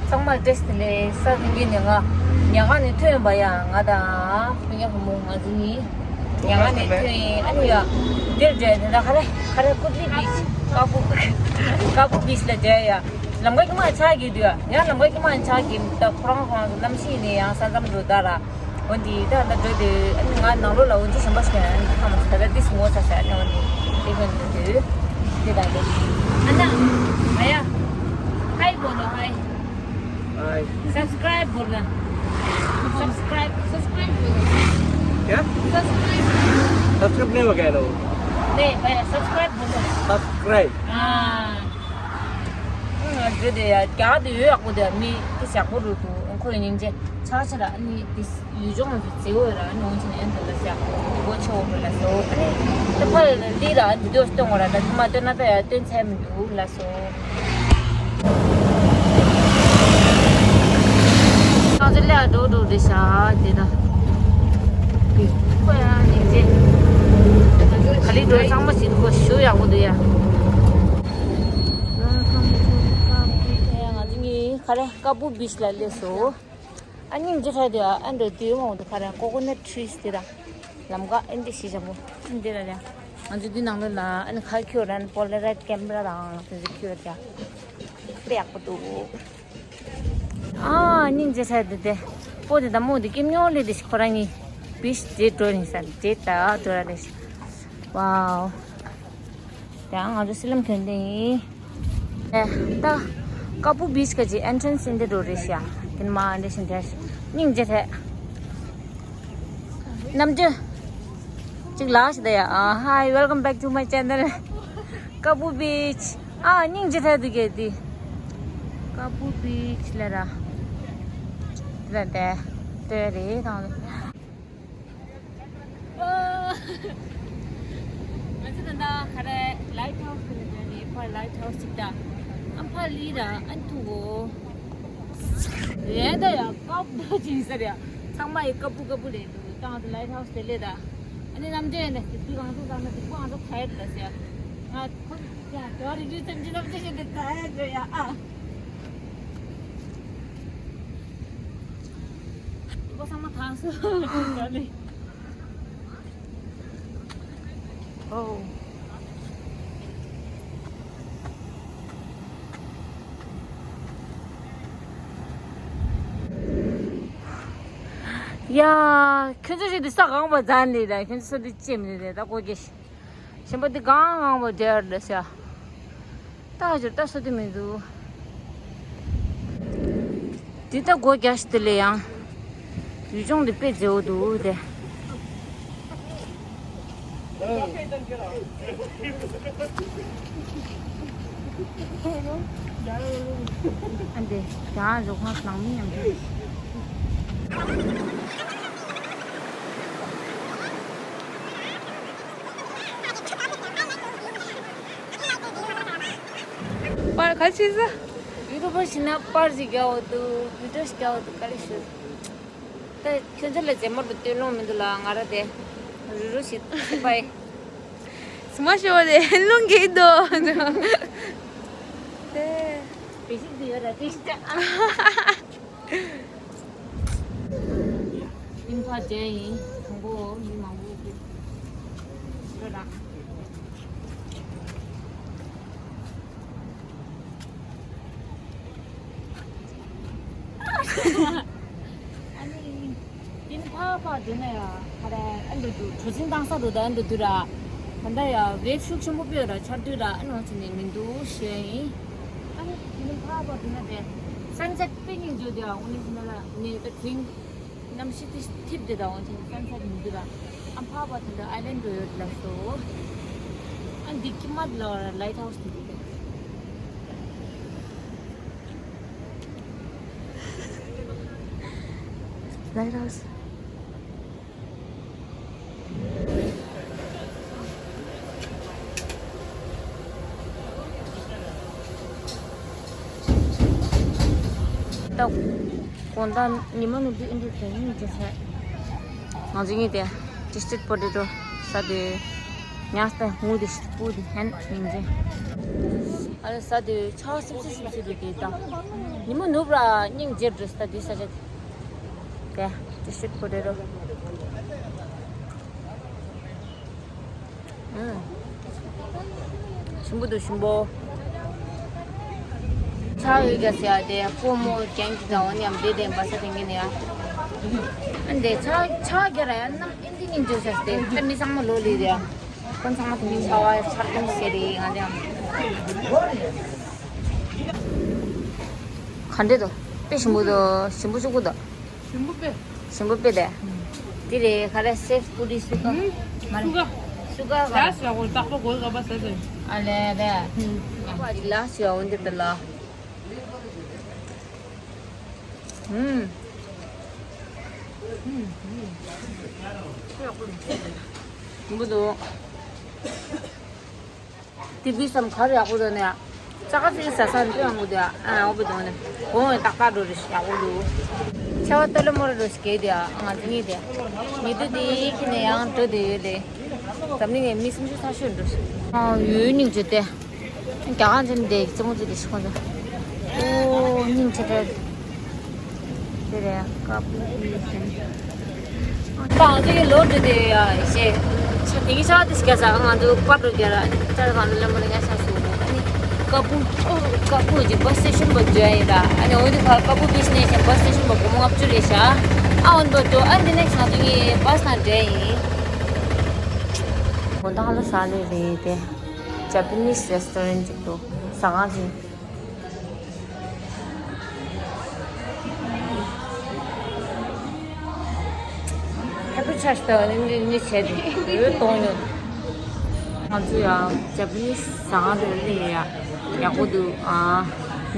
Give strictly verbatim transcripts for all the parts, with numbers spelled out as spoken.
ཚང་མར་བཀྲ་ཤིས་བདེ་ལེགས། ས་དགུན་གྱི་ཉི་མ། ཉག་ག་ནས་ཐོན་པ་ཡ། ང་དང་སྤུན་ཀྱག་བུ་མོ་ང་ཚོ་གཉིས་ཉག་ག་ནས་ཐོན་ཡིན། ཨ་ནི་ཡ་འདིར་འགྲོ་ཡ་དེ་འདྲ། ག་རེ་ག་རེ་ཀུ་ལི་བིཆ། ཀ་པུ་ཀ་པུ་བིཆ་ལ་འགྲོ་ཡ། ལམ་ཁ་དཀྱིལ་མ་ཆགས་ཀྱི་འདུག་ཡ། ཡང་ལམ་ཁ་དཀྱིལ་མ་ཆགས་ཀྱི་འདུག་ཁོ་རང་ཁོ་རང་ཚོ་གནམ་གཤིས་ནས་ཡང་ས་མཚམས་འགྲོ་ད་ར། འོན་ཏེ་ད་ལྟ་འགྲོ་དུས་ཨ་ནི་ང་ནང་ལོགས་ལ་འོན་ཏེ་གཞན་པ་ཞིག་ཡང་ཁ་མ་ད་ལྟ་འདི་སུ་ངོ་ཚ་ས་ཨ་ནི། འོན་ཏེ་དེ་ཁོན་འགྲོ་དུས་དེ་ད་ལྟ་ཨ་ན་ང་ཡ་ཧའི་བོ་ལོ། ཧའི། Hi. Subscribe बोलना। Subscribe। Subscribe बोलो। क्या? Subscribe। Subscribe नहीं हो गया लो। नहीं भैया, subscribe बोलो। Subscribe. हाँ। ང་བརྗོད་དེ་ཡ་རྒྱག་དེ་ཡོད་ཡག་པོ་དེ་མི་དེ་ཞག་པོ་རུ་དུ་ཁོ་ཡི་སྙིང་རྗེ་ཆ་ཆ་ར་ནི་དེ་ཡུལ་ལྗོངས་སུ་བརྩེ་བོ་ར་ནོང་ཆེན་ཨན་དུ་ལ་ས་སྒོ་ཆེ་བོ་རུ་ལ་སོ། ཨ་ནི་ད་ཕར་ལི་ར་འདི་དོ་སྟོན་གོ་ར། ད་ཐུ་མ་སྟོན་ན་ད་ཡ་སྟོན་ཚད་མི་འདུག་ལ་སོ། ང་ཚོ་ལས་འགྲོ་འགྲོ་རེད་ཤག་དེ་ད། ཁོ་ཡང་སྙིང་རྗེ། ག་ལེར་འགྲོ་གཙང་མ་ཞིག་ཁོ་ཞུ་ཡག་པོ་འདུག་ཡ། ང་ཚོ་གཉིས་ག་རེ་ཀ་པུ་བིཆ་ལ་སླེབས་སོང་། ཨ་སྙིང་རྗེ་ཧྲ་དེ་ཨ་འགྲོ་དུས་མང་པོ་འདུག་ག་རེ་ཀོ་ཀོ་ནཊ་ཊི་རིས་དེ་ད། ལམ་ཀ་ཨེ་འདྲ་ཞིག་བྱ་མོ། འདི་ལ་ལ། ང་ཚོ་འདི་ནང་ལོགས་ལ་ཨ་ནི་ཁ་ཁྱོད་རང་པོ་ལ་རའིཌ་ཀེམ་ར་དང་དེ་ཚོ་ཁྱོད་ར། དཔེ་ཡག་པོ་འདུག་ཨ་སྙིང་རྗེ་ཆེ་དེ་དེ། པོ་དེ་དང་མོ་དེ་ཀེམ་ཉོ་ལེ་དེ་ཤི་ཁོ་རང་གཉིས་བིཆ་དེ་འགྲོ་ཡིན་ས་དེ་ད་འགྲོ་ར་ལེ་ཤི། ཝའོ། དེ་ང་ཚོ་སི་ལམ་ཐོན་དེ་ཡིན། ཨེ་ད་ཀ་པུ་བིཆ་ག་ཅི་ཨེན་ཊི་རན་སི་འདི་འགྲོ་རེད་ཤག་དེ་མ་འདི་བཞིན་དེ་སྙིང་རྗེ་ཆེ། རྣམ་འགྱུར་ཅིག་ལགས་ཤི་ད་ཡ། ཨ། Hi, welcome back to my channel. ཀ་པུ་བིཆ། ཨ་སྙིང་རྗེ་ཐལ་འདུག་གས་འདི། ཀ་པུ་བིཆ་ལ་ར། འདི་ལ་འདི་ལྟོས་རེད་དང་། ང་ཚོ་ད་ལྟ་ག་རེ་ལའིཊ་ཧའུ་སི་ལ་འགྲོ་ནས་ཕར་ལའིཊ་ཧའུ་སི་ཅིག་ད། ཨ་ཕར་ལི་ར་ཨན་ཐུ་གོ། རེད་ད་ཡ། ཀ་པུ་ཅིག་ཟེར་ཡ། ཚང་མ་ཡི་ཀ་པུ་ཀ་པུ་རེད་འདུག་ད་ང་ཚོ་ལའིཊ་ཧའུ་སི་དེ་སླེབས་ད། ཨ་ནི་རྣམ་འགྱུར་ཡིན་ན་དེ་དུས་གང་ཚོད་ཚང་མ་དེ་ཀོ་ང་ཚོ་ཁ་ཡ་དེ་ལ་ཟེར་ཡ། ང་ཁོ་ཡ་དེ་བ་རི་རི་ཙམ་གྱི་རྣམ་འགྱུར་ཞིག་དེ་ད་ཡ་ཟེར་ཡ་ཨ། ཁོ་ཚང་མ་ཐང་སོ་ད་ལེ། ཨོ། ཡ། ཁྱོད་ཚོ་ཞིག་འདི་ས་གང་བ་མཛད་ནས་རེད། ཁྱོད་ཚོ་ས་འདི་ཅེམ་ནས་རེད། ད་གོ་གེ་ཤི། གཞན་པ་འདི་གང་གང་བ་འདྲ་རེད་ཤག་ད་ཞོར་ད་སོ་དེ་མི་འདུག་འདི་ད་སྒོ་རྒྱག་ཤི་དེ་ལས་ཡང་། ཡུལ་ལྗོངས་འདི་དཔེ་མཛེས་པོ་འདུག་དེ། ཨ་འདི་ཡང་རུ་ཁང་ནང་མི་ཡང་འདུག་པར་ག་ཆི་ཟ། ཡུ་ཊུབ་པར་ཞིག་ན་པར་ཞིག་རྒྱག་འོ་འདུག་བི་ཌིའོ་ཞིག་རྒྱག་འོ་འདུག་ག་རེ་ཞུ། ད་ཁྱོད་ཚོ་ལ་རྗེས་མ་རུ་སྟོན་ལོང་མི་འདུག་ལ་ང་ར་དེ། རུ་རུ་ཞིག་པའི། སུ་མ་ཤོ་བ་དེ་ལུང་གི་དོ། དེ། བེ་ཤིག་དུ་ཡོད་ར་དེ་ཞིག་ད། ཨིན་ཕ་ཇེ་ཡིན། དང་པོ་མི་མང་པོ་ཡོད་ར། ཨ་ནི། ཨིན་ཕ་ཕ་དེ་ནས་ཡ་ཁ་ར་ཨ་འདུ་དུ་གྲུ་གཟིངས་བཏང་ས་རུ་ད་ཨ་འདུ་དུ་ར། ད་ལྟ་ཡ་ཝེབ་ཤུགས་ཆེན་པོ་སྤོས་ར་ཆར་དུས་ར་ཨ་ནོ་ཚེ་ནས་མི་འདུག་ཞེས་ཡིན། ཨ་ནི་ཨིན་ཕ་ཕ་དེ་ནས་དེ་སན་སེཊ་དཔེ་སྙིང་རྗེ་དེ་ཨ་འོ་ནི་ཁ་ན་ལ་ནས་ད་དེང་། གནམ་གཤིས་དེ་ཐིབས་དེ་དང་འོན་ཀྱང་སན་སེཊ་མི་འདུག་ལ། ཨ་ཕ་བ་དེ་འདྲ་ཨའི་ལན་འགྲོ་ཡོད་ལ་སོ། ཨ་འདི་ཁྱི་མ་ལ་ལའིཊ་ཧའུ་སི་དེ་འདུག་ལའིཊ་ཧའུ་སི། ད་དགོང་དག་ཉི་མ་ནུབ་དུས་ཨེ་འདྲ་དེ་ཡིན་ཅེས་བྱས། ང་ཚོ་གཉིས་དེ་ཊུ་སི་ཊེཌ་པོ་ཏེ་ཊོ་ཟ་དུས་ཉལ་སྟེ་ངུ་དེ་ཤི་སྤུ་དེ་ཧན་ཡིན་ཅེས། ཨ་ལ་ས་དེ་ཆ་སིབ་སིབ་སིབ་སིབ་རེད་དེ་ད། ཉི་མ་ནུབ་ར་སྙིང་རྗེ་འགྲོ་ས་དེ་ས་ཆ་དེ། དེ་ཤིད་པོ་རེད་རོ། ཨུམ། ཞིམ་པོ་འདུག་ཞིམ་པོ། ཆ་ཡོད་ག་ཟེར་ཡ་དེ་ཕོ་མོ་རྒྱན་གྱི་དང་འོ་ནི་ཡང་བེ་དེ་འབའ་ས་དེང་གི་ནི་ཡ། ཨ་འདི་ཆ་ཆ་རྒྱ་ར་ཡ་ནམ་ཨིན་དི་ཉིན་བརྗོད་བྱ་སྟེ་ཁ་མི་ཚང་མ་ལོ་ལི་རེད་ཡ། ཁོང་ཚང་མ་དེ་ནི་ཆ་བ་ཆར་གཏོང་ཟེར་རེད་ང་དེ་ཡང་། ག་འདྲེ་དོ། དཔེ་ཞིམ་པོ་དོ་ཞིམ་པོ་ཅུག་པོ་དོ། ཞིམ་པོ་པེ། ཞིམ་པོ་པེ་དེ། དེ་རེད་ག་རེ་སེབ་པུ་རི་སུ་ག་མ་རེད། སུ་ག་སུ་ག་ག་རེད། ལ་སུ་ཡ་གོ་རྟག་པ་གོ་ག་པ་ཟེར་ཟེར། ཨ་ལེ་ལེ། ཨ་ལ་སུ་ཡ་འོན་དེ་དེ་ལ། ཧུམ། ཧུམ་ཧུམ། ཞིམ་པོ་འདུག་དེ་བི་སམ་གར་ཡག་པོ་འདུག་ནས། ཅ་ག་ཚིག་ཟ་ས་འདི་ཡག་པོ་འདུག་ཨ་ཡག་པོ་འདུག་ནས། གོང་བའི་ཏག་ཏག་འགྲོ་རེ་ཞིག་ཡག་པོ་འདུག་ཆེ་བ་ཏོ་ལོ་མོ་རེ་འགྲོ་ཞིག་གས་འདུག་ང་ཚོ་གཉིས་དེ། ཉི་དུ་དེ་ཁྱི་ནས་ཡང་འགྲོ་དེ་ཡོད་ལེ། འཛམ་གླིང་ནས་མི་སུམ་ཅུ་ཐག་ཆོད་འགྲོ་ཞིག་ཨ་ཡོད་སྙིང་རྗེ་སྟེ། རྒྱ་གར་འཛིན་དེ་རྩེད་མོ་རྩེ་དེ་ཤི་ཁོང་ཚོ། ཨོ་སྙིང་རྗེ་སྟེ། དེ་རེད་ཀ་པུ་ཡི་ཟིན། ང་ཚོ་ཡི་ལོ་འདི་དེ་ཡ་ཞེས། ཆ་དེ་གི་ཆ་དེ་སྐད་ས་ང་ཚོ་པར་འགྲོ་རྒྱ་ར་ཅར་གང་ལ་མོ་ལ་ཉ་ཆ་སུ་ཨ་ནི་ཀ་པུ་ཀ་པུ་ཅི་བ་སི་ཊེ་ཤན་པ་འཇོ་ཡ་ཡིན་ར། ཨ་ནི་འོ་དེ་ཁ་ཀ་པུ་བི་ཤི་ནེ་ཤན་བ་སི་ཊེ་ཤན་པ་སྒོར་མོ་ལྔ་བཅུ་རེད་ཤག་ཨ་འོན་པ་ཏོ་ཨ་འདི་ནས་ང་ཚོ་ཡི་བ་སི་ན་འདྲེ་ཡིན། གོ་ད་ཧ་ལ་ས་ལེ་རེད་དེ། ཇ་པ་ནིས་རེ་སི་ཊོ་རན་ཅིག་འདུག་ཟ་ཁང་ཞིག་ཧེ་པི་ཆར་ཆི་དང་ནི་ནི་ནི་བྱས་ཏེ་ཡོད་གཏོང་ཡོད། ང་ཚོ་ཡང་ཇ་པ་ནིས་ཟ་ཁང་དེ་ལ་སླེབས་ཡོད་ཡ། ཡག་པོ་འདུག་ཨ།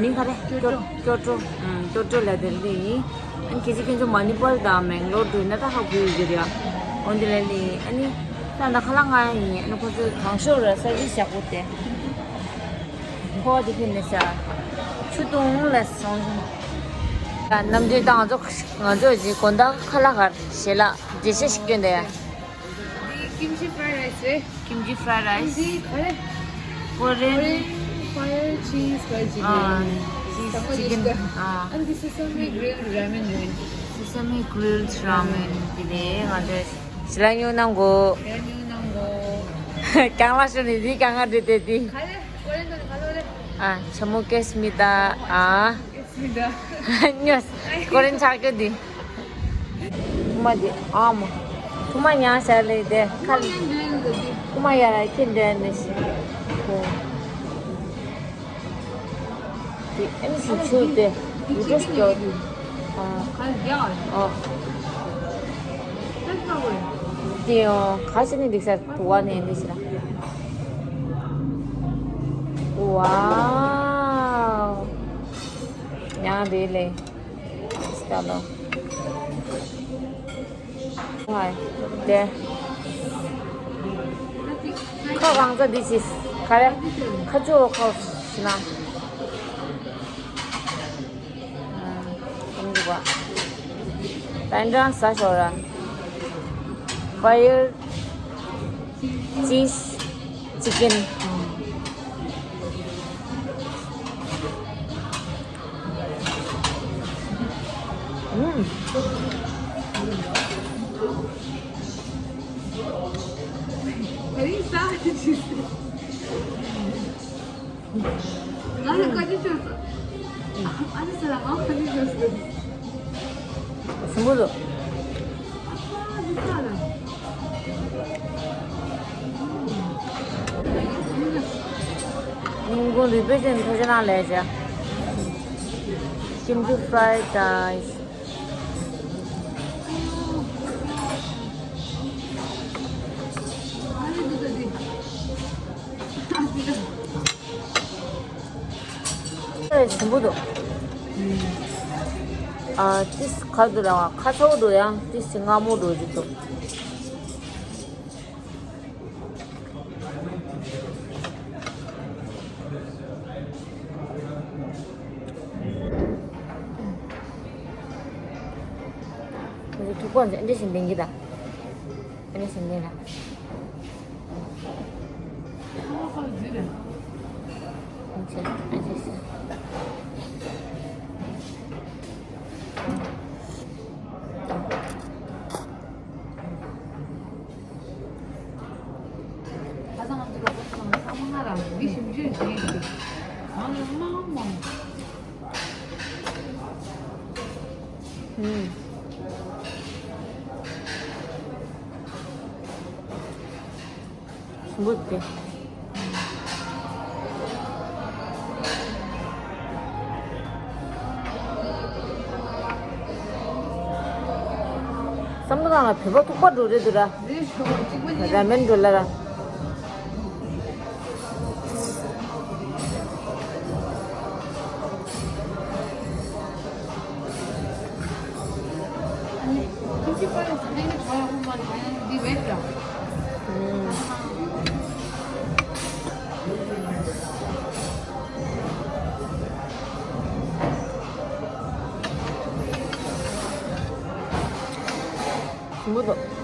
མིང་ག་རེ། ཀྱོ་ཀྲོ། ཀྱོ་ཀྲོ། ཨུམ། ཀྱོ་ཀྲོ་ལ་དེ་སླེབས་ཡིན། ཨ་ནི་ཁྱེད་ཀྱིས་ཁྱེད་ཚོ་མ་ནི་པུར་དང་མེང་ལོར་དུ་ན་ད་ཧ་གོ་ཡོད་ཀྱི་རེད་ཡ། འོན་ཏེ་ལ་སླེབས་ཡིན། ཨ་ནི་ད་ན་ཁ་ལག་ང་ཡིན། ཨ་ནི་ཁོ་ཚོས་གང་ཤོག་ར་སར་བི་སི་ཡག་པོ་དེ། ཁོ་དེ་ཁྱེད་ནས་ཤ། ཆུ་དུང་ལ་སོང་། ད་ནམ་རྒྱུན་ད་ང་ཚོ་ང་ཚོ་གཞི་དགོང་དག་ཁ་ལག་གར་ཞལ་ལག་འདྲེ་ཤ་ཞིག་སྐྱོན་དེ། འདི་ཀིམ་ཅི་ཕ་རའི་རའི་སི་རེད། ཀིམ་ཅི་ཕ་རའི་རའི་སི། འདི་ག་རེ། ཀོ་རེན། Korean fire cheese fried chicken. ཨ། ཅི་ཅི་ཀན། ཨ། And this is sesame grilled ramen རེད། Sesame grilled ramen དེ་ནས་ང་ཚོས་ཞལ་ལག་ཉོ་གནང་གོ་ཞལ་ལག་ཉོ་གནང་གོ་རྐྱང་ལག་ཤོར་ནས་འདི་རྐྱང་ང་འདྲེ་དེ་དེ། ག་རེ། ཀོ་རེན་དང་ག་ལོ་རེད། ཨ། ཆ་མོ་ཀེ་སི་མི་ད། ཨ། ཀེ་སི་མི་ད། ཉོས། ཀོ་རེན་ཆགས་ཀྱི་འདི། ཐུ་མ་འདི་ཨ་མ། ཐུ་མ་ཉག་ཤར་ལེ་དེ་ཁ་ལ། ཐུ་མ་ཡ་ར་ཁྱེད་འདྲ་ནི་ཤི། དེ་ཨེམ་སི་ཆུ་དེ་ཡུ་ཏྲས་ཀྱོ། ཨ། ཨ། དེ་ཡང་ཁ་ཤས་ནི་འདུག་ས་དུ་བ་ནས་འདི་ཤི་ར། ཝའོ། ཡང་རེད་ལེ། སྟ་ལོ། ཧའི། དེ། ཁ་གང་ཚ་འདི་ཤི། ག་རེ། ཁ་ཆུ་ཁ་ཤི་ན། ཨ། ཁམ་འདུག་པ། ད་འདྲ་ཟ་ཤོག་ར། Fire cheese chicken. ཨུམ། ང་ལ་བཀའ་དྲིན་ཆེ། ཨ་ནི་ཟེར་ལ་ང་བཀའ་དྲིན་ཆེ། ཞིམ་པོ་འདུག་སྙིང་ཁུང་རུས་པའི་སྟེང་ཐོག་ཅ་ན་ལས་བྱ། Kimchi fried rice. ཨེ། ཞིམ་པོ་འདུག་ཨ། ཏིས་ཁ་འདུག་ལ་ཁ་ཚ་བོ་འདུག་ཡང་ཏིས་མངར་མོ་འདུག་ཅིག་འདུག་ཐུག་པ་འདི་འདྲ་ཞིག་ལེན་གྱི་ད། ཨ་ནི་སེམས་ལྡན་ལ། ཞིམ་པོ་འདུག་སྟེ། བསམ་བློ་བཏང་ལ་བོད་པ་ཐུག་པ་འགྲོ་རེད་འདུག་ར། རེད་ཤོག་གཅིག་པ་ཉིད། ར་མེན་འགྲོ་ལ་ར། ཞིམ་པོ་འདུག